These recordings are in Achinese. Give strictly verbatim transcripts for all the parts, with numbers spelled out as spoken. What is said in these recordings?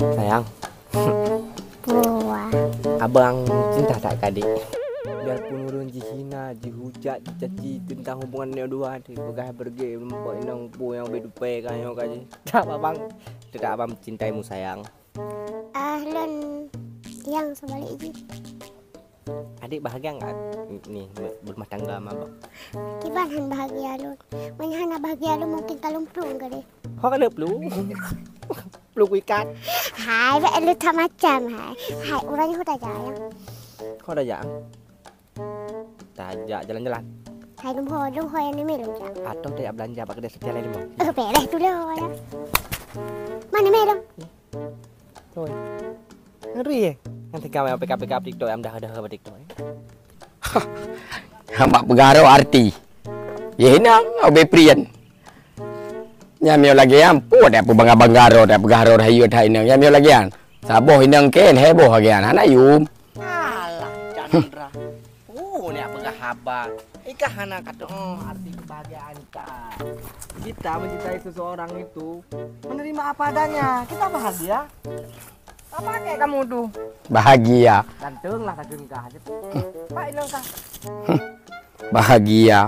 Sayang. Wah. Abang cinta tak keu adék? Biarpun ureuëng jihina, jihujat, jicaci teuntang hubungan nyoe dua, dipeugah beureuguek leumpok inong peue nyang ubé dupe ka nyoe ka jih. Tak, abang, tetap abang mencintaimu, sayang. Ah, lôn nyang seubalik jih. Adék bahagia nggak ni, berumah tangga sama abang? Kiban han bahagia lôn. Meunyo hana bahagia lôn, mungkin ka lôn plueng keu deh. Ho ka lôn plueng? Plueng kuikat. Hai, bèk lôn that macam, hai. Hai, ureuëng nyoe ho tajak, ya? Ho tajak? Tajak jalan-jalan. Hai, lôn ho, lôn ho nyang neumé lôn jak. Atau tajak beulanja bak keudè Setia Lima. Eh, beres tu lôn, ya. Mana mé lôn? Oi. Ngeri, eh. Nyang teuka main P K P K TikTok, nyang dah, dah, dah TikTok, eh. Hah, bak peugah roh arti. Yeh inong, ubé prian. Nyang miyueb lagèe nyan, peue dak peubangga-bangga roh, dak peugah roh rahayu that inong. Nyang miyueb lagèe nyan. Saboh inong kèn, heboh lagèe nyan. Hana yum. Alah, Chandra. Oh, ni peugah haba. Ikah hana kateu'oh arti kebahagiaan kah. Kita mencintai seseorang itu menerima apa adanya. Kita bahagia. Apa kayak kamu tuh? Bahagia. Ganteng lah takheun kah. Pak inong kah? Bahagia.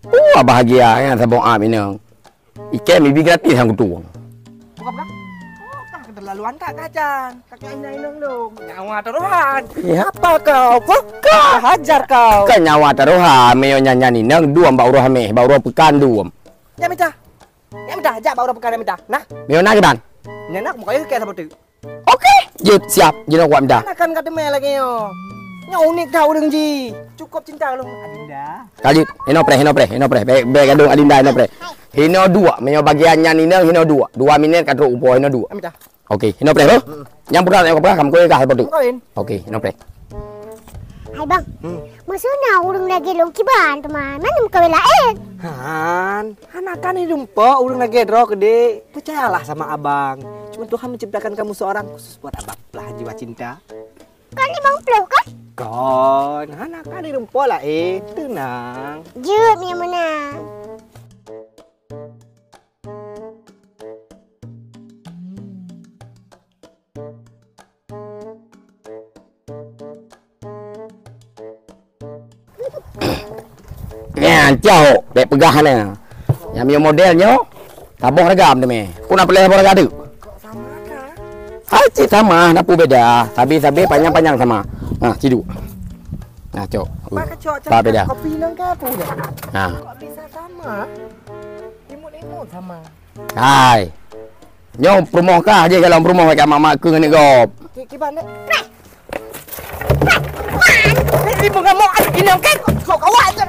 Wah, bahagia nyan saboh ap inong. Ikèe mibi gratis nyang kutueng. Bukan, bukan. Oh, kah keterlaluan tak kacan. Kakak inong inong dong. Nyawa taruhan. Ih, apa kau? Apa kau? Hajar kau. Kan nyawa taruhan, meunyo nyan nyan inong duem bak uroe Hamèh, bak uroe peukan duem. Ya mita. Ya mita, jak bak uroe peukan ya mita. Nah. Meunyo na kiban? Nyan nak muka ikèe saboh tu. Oke, jeuet siap. Jeuet kuat mita. Kan ka teumé lagèe nyoe. Nyoe unik that ureueng jih. Cukup cinta lôn Adinda. Ka jeuet. Hino preh, hino preh, hino preh. Bèk, bèk gadong Adinda, hino preh. Hino duek. Meunyoe bagian nyan inong, hino duek. Dua minèt ka trok upo, hino duek. Mita. Oke, hino preh, ho? Nyang peugah, nyang peugah, kamoe kah, beutôi? Kawin. Oke, hino preh. Hai bang. Hmm. Maksudnya ureueng lagèe lôn kiban teuma. Mana muka laén? Han. Hana kan hidup po ureueng lagèe droe keudéh. Percayalah sama abang. Cuma Tuhan menciptakan kamu seorang khusus buat abang. Belahan jiwa cinta. Kan limong ploh kan? Kon, hana kan hidup po laén. Tenang. Jeuet nyang meunan. Nyan, cok, bèk peugah na. Nyang miyueb model nyoe, saboh ragam teumé. Peue na peuleueh saboh ragam tu? Hai, cit sama, na peue beda. Sabe-sabe panyang-panyang sama. Nah, ciduek. Nah, cok. Apa kacok tak beda. Kopi nang ka apa dah? Nah. Kok bisa sama? Imut-imut sama. Hai. Nyoe peurumoh kah jih, kalau peurumoh kat mak-mak keu ngon gob. Ki-, kiban dek. Ini pengamuk anak inang kan? Kau kawan je.